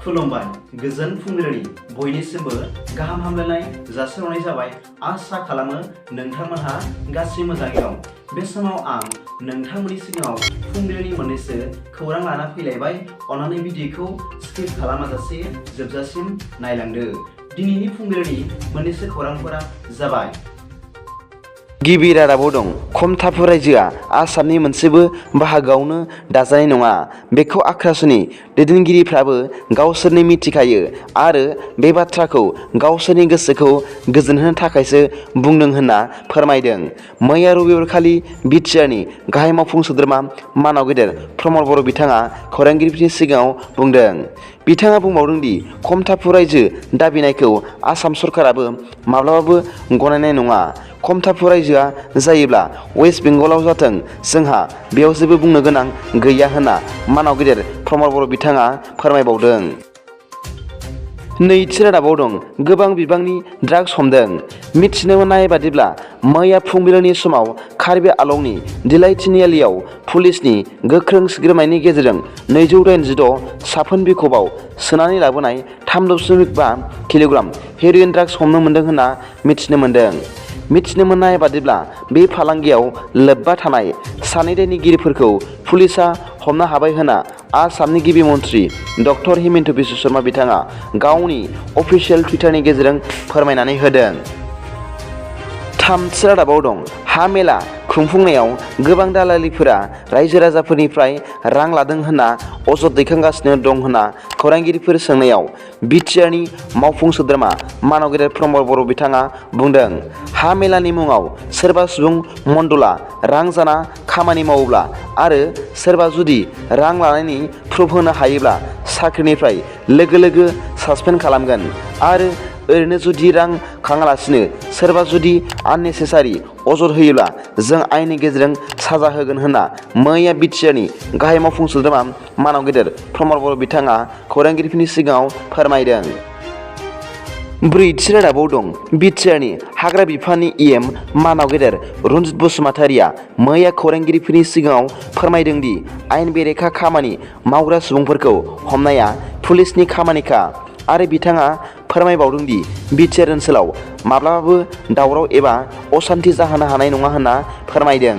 खुलुमबाय गोजोन फुंबिलिनि बयनिसिमबो गाहाम हामलायनाय जासिहरनाय जाबाय। आसा खालामो नोंथांमोनहा गासै मोजाङै दं। बे समाव आं नोंथांमोननि सिगाङाव फुंबिलिनि मोननैसो खौरां लाना फैलायबाय। अन्नानै भिडिअखौ स्किप खालामाजासे जोबजासिम नायलांदो। दिनैनि फुंबिलिनि मोननैसो खौरांफोरा जाबाय। गिबि रादाबाव दं खमथाफुर रायजोआ आसामनि मोनसेबो बाहागोआवनो दाजानाय नङा। बेखौ आख्रासनि दैदेनगिरिफ्राबो गावसोरनो मिथिखायो आरो बे बाथ्राखौ गावसोरनि गोसोखौ गोजोनहोनो थाखायसो बुंदों होनना फोरमायदों। मैया रबिबारखालि बिटिआरनि गाहाय मावफुं सोद्रोमा मानाव गेदेर प्रमद बर' बिथाङा खौरांगिरिफोरनि सिगाङाव बुंदों। बिथाङा बुंबावदों दि खमथाफुर रायजो दाबिनायखौ आसाम सरकाराबो माब्लाबाबो गनायनाय नङा। खमथाफुर रायजोआ जायोब्ला वेस्ट बेंगलाव जाथों, जोंहा बेयाव जेबो बुंनो गोनां गैया होनना मानाव गेदेर प्रमद बर' बिथाङा फोरमायबावदों। नैथि रादाबाव दं गोबां बिबांनि ड्राग्स हमदों। मिथिनो मोननाय बादिब्ला मैया फुंबिलिनि समाव कार्बि आलंनि दिलाइथिनिआलियाव पुलिसनि गोख्रों सिग्रोमनायनि गेजेरजों 286 साफोन बिखबआव सोनानै लाबोनाय 3.5 किल'ग्राम हेर'इन ड्राग्स हमनो मोन्दों होनना मिथिनो मोन्दों। मिथिनो मोननाय बादिब्ला बे फालांगियाव लोब्बा थानाय सानै दायनिगिरिफोरखौ पुलिसा हमनो हाबाय होनना आसामनि गिबि मन्थ्रि डक्टर हिमन्त बिश्व शर्मा बिथाङा गावनि अफिसियेल टुइटारनि गेजेरजों फोरमायनानै होदों। थामथि रादाबाव दं हा मेला खुंफुंनायाव गोबां दालालिफोरा रायजो राजाफोरनिफ्राय रां लादों होनना अजद दैखांगासिनो दं होनना खौरांगिरिफोर सोंनायाव बिटिआरनि मावफुं सोद्रोमा मानाव गेदेर प्रमद बर' बिथाङा बुंदों। हा मेलानि मुङाव सोरबा सुबुं मण्डला रां जाना खामानि मावोब्ला आरो सोरबा जुदि रां लानायनि प्रुफ होनो हायोब्ला साख्रिनिफ्राय लोगो लोगो सासपेन्ड खालामगोन आरो ओरैनो जुदि रां खाङालासिनो सोरबा जुदि आननेसेसारि अजद होयोब्ला जों आयेननि गेजेरजों साजा होगोन होनना मैया बिटिआरनि गाहाय मावफुं सोद्रोमा मानाव गेदेर प्रमद बर' बिथाङा खौरांगिरिफोरनि सिगाङाव फोरमायदों। ब्रैथि रादाबाव दं बिटिआरनि हाग्रा बिफाननि इएम मानाव गेदेर रन्जित बसुमतारिया मैया खौरांगिरिफोरनि सिगाङाव फोरमायदों दि आयेन बेरेखा खामानि मावग्रा सुबुंफोरखौ हमनाया पुलिसनि खामानिखा आरो बिथाङा फोरमायबावदों दि बिटिआर ओनसोलाव माब्लाबाबो दावराव एबा असान्थि जाहोनो हानाय नङा होनना फोरमायदों।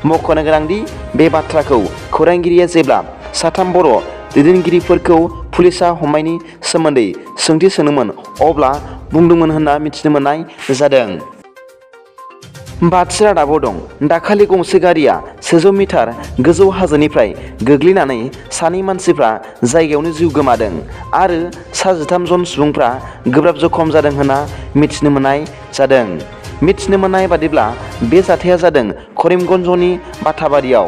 मख'नो गोनांदि बे बाथ्राखौ खौरांगिरिया जेब्ला साथाम बर' दैदेनगिरिफोरखौ पुलिसा हमनायनि सोमोन्दै सोंथि सोंदोंमोन अब्ला बुंदोंमोन होनना मिथिनो मोननाय जादों। बाथि रादाबाव दं दाखालि गंसे गारिया 100 मिटार गोजौ हाजोनिफ्राय गोग्लैनानै सानै मानसिफ्रा जायगायावनो जिउ गोमादों आरो 13 जन सुबुंफ्रा गोब्राब जखम जादों होनना मिथिनो मोननाय जादों। मिथिनो मोननाय बादिब्ला बे जाथाया जादों करिमगन्जनि बाथाबारियाव।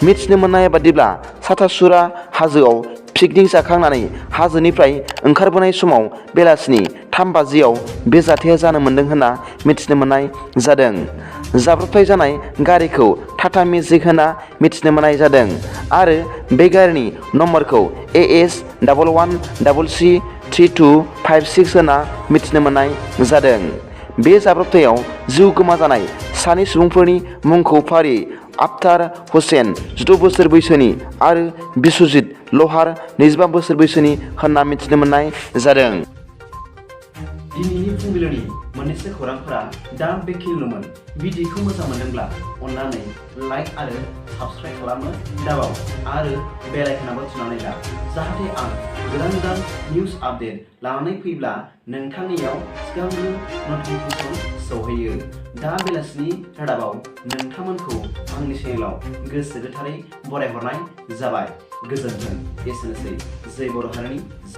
मिथिनो मोननाय बादिब्ला साथासुरा हाजोआव पिकनिक जाखांनानै हाजोनिफ्राय ओंखारबोनाय समाव बेलासिनि 3 बाजियाव बे जाथाया जानो मोन्दों होनना मिथिनो मोननाय जादों। जाब्रबथाय जानाय गारिखौ टाटा मेजिक होनना मिथिनो मोननाय जादों आरो बे गारिनि नम्बरखौ AS11CC3256 होनना मिथिनो मोननाय जादों। बे जाब्रबथायाव जिउ गोमा जानाय सानै सुबुंफोरनि मुंखौ फारियै आफ्तार हुसैन 16 बोसोर बैसोनि आरो बिश्वजित लहार 25 बोसोर बैसोनि होनना मिथिनो मोननाय जादों। दिनैनि फुंबिलिनि मोननैसो खौरांफोरा दा बेखिनिल'मोन। भिडिअखौ मोजां मोनदोंब्ला अन्नानै लाइक आरो साबस्क्राइब खालामनो दाबाव आरो बेल आइकनआवबो थुनानै ला, जाहाथे आं गोदान गोदान निउस आपडेट लानानै फैब्ला नोंथांनियाव सिगांग्रो नटिफिकेसन सौहैयो। दा बेलासिनि रादाबाव नोंथांमोनखौ आंनि चेनेलाव गोसो गोथारै बरायहरनाय जाबाय। गोजोन्थों। एसेनोसै। जय बर' हारिनि